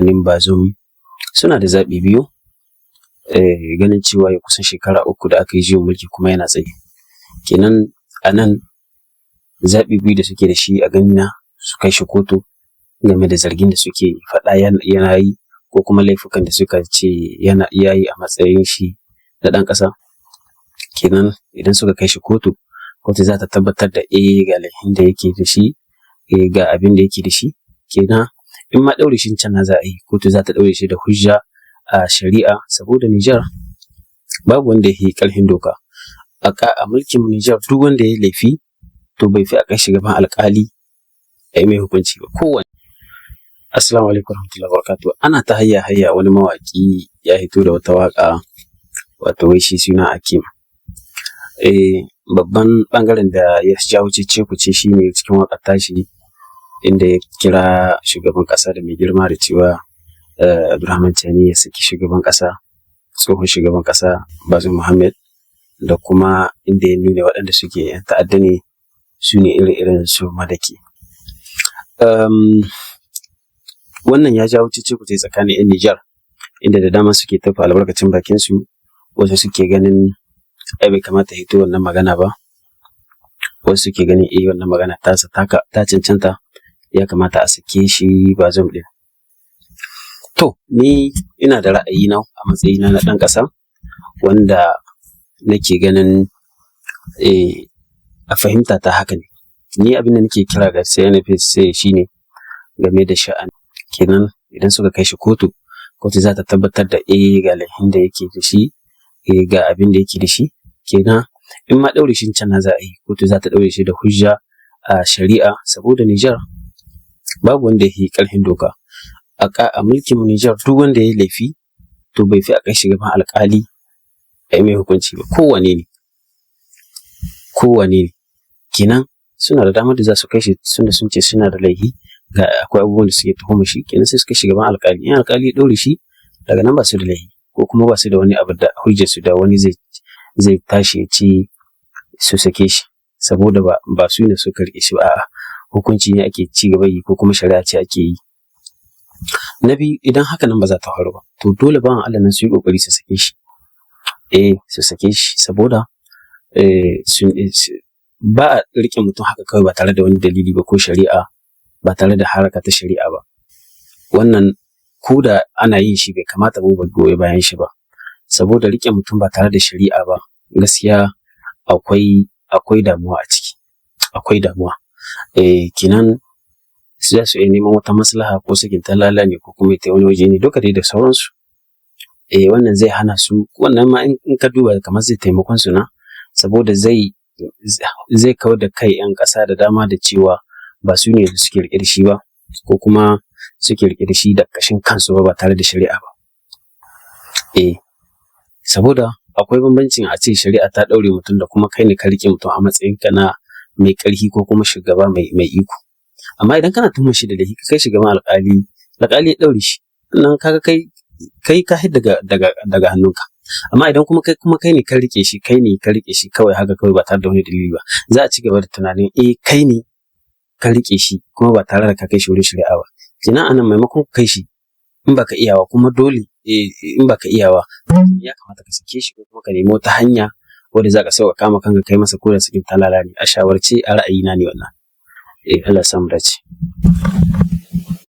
Sha'anin Bazoum suna da zaɓi biyu, ganin cewa ya kusan shekara 3 da aka yi juyin mulki kuma yana tsaye. Kenan a nan zaɓi biyu da suke da shi a ganina, su kai shi kotu game da zargin da suke faɗa yana yi, ko kuma laifukan da suka ce yana iya yi a matsayin shi na ɗan ƙasa. Kenan idan suka kai shi kotu, kotu za ta tabbatar da ga laifin da yake da shi, ga abin da yake da shi. Kenan in ma ɗaure shi can za a yi, kotu za ta ɗaure shi da hujja a shari'a, saboda Nijar babu wanda ya fi ƙarfin doka. A mulkin Nijar, duk wanda ya yi laifi to bai fi a kai shi gaban alƙali a yi mai hukunci ba, kowane. Assalamu alaikum warahmatullahi wabarakatuh. Ana ta hayya hayya, wani mawaƙi ya hito da wata waƙa, wato wai shi suna Akim. Babban ɓangaren da ya jawo cece-kuce shi ne cikin waƙar tashi inda ya kira shugaban ƙasa da mai girma da cewa Abdurrahman Chani ya saki shugaban ƙasa, tsohon shugaban ƙasa Bazoum Muhammad, da kuma inda ya nuna waɗanda suke 'yan ta'adda ne, su ne ire-iren su Madaki. Wannan ya jawo cece-kuce tsakanin 'yan Nijar, inda da dama suke tofa albarkacin bakinsu, wasu suke ganin ai bai kamata ya hito wannan magana ba, wasu suke ganin wannan magana tasa ta cancanta, ya kamata a sake shi Bazoum ɗin. To, ni ina da ra'ayina a matsayina na ɗan ƙasa, wanda nake ganin a fahimta ta haka ne. Ni abin da nake kira ga CNPC shi ne game da sha'ani. Kenan idan suka kai shi kotu, kotu za ta tabbatar da ga laifin da yake da shi, ga abin da yake da shi. Kenan in ma ɗaure shi can za a yi, kotu za ta ɗaure shi da hujja a shari'a, saboda Nijar babu wanda ya fi ƙarfin doka. A mulkin Nijar, duk wanda ya yi laifi to bai fi a kai shi gaban alƙali a yi mai hukunci ba, kowane ne. Kowane ne. Kenan suna da damar da za su kai shi, tunda sun ce suna da laifi, ga akwai abubuwan da suke tuhumar shi, kenan sai su kai shi gaban alƙali. In alƙali ya ɗaure shi, daga nan ba su da laifi, ko kuma ba su da wani abu da hujjar su da wani zai tashi ya ce su sake shi, saboda ba su ne suka riƙe shi ba, a'a, hukunci ne ake ci gaba yi ko kuma shari'a ce ake yi. Na biyu, idan haka nan ba za ta faru ba, to dole bawan Allah nan su yi ƙoƙari su sake shi. Su sake shi, saboda ba a riƙe mutum haka kawai ba tare da wani dalili ba ko shari'a, ba tare da haraka ta shari'a ba. Wannan ko da ana yin shi, bai kamata mu goyi bayan shi ba. Saboda riƙe mutum ba tare da shari'a ba, gaskiya akwai damuwa a ciki. Akwai damuwa. Kenan za su iya neman wata maslaha, ko sakin talala ne, ko kuma ta wani waje ne, duka dai da sauransu. Wannan zai hana su, wannan ma in ka duba kamar zai taimakon su na, saboda zai kawar da kai 'yan ƙasa da dama da cewa ba su ne suke riƙe da shi ba, ko kuma suke riƙe da shi da ƙashin kansu ba, ba tare da shari'a ba. Saboda akwai bambancin a ce shari'a ta ɗaure mutum da kuma kai ne ka riƙe mutum a matsayinka na mai ƙarfi ko kuma shugaba mai iko. Amma idan kana tuhumar shi da laifi, ka kai shi gaban alƙali, alƙali ya ɗaure shi, nan kaga kai ka hidda daga hannunka. Amma idan kuma kai ne ka riƙe shi, kai ne ka riƙe shi kawai haka kawai ba tare da wani dalili ba, za a ci gaba da tunanin kai ne ka riƙe shi kuma ba tare da ka kai shi wurin shari'a ba. Kenan anan maimakon ka kai shi, in baka iyawa kuma dole in baka iyawa, ya kamata ka sake shi ko kuma ka nemi wata hanya wadda za ka sauƙaƙa ma kanka kai masa ko da sakin talala ne. A shawarce, a ra'ayina ne wannan. Allah ya sa mu dace.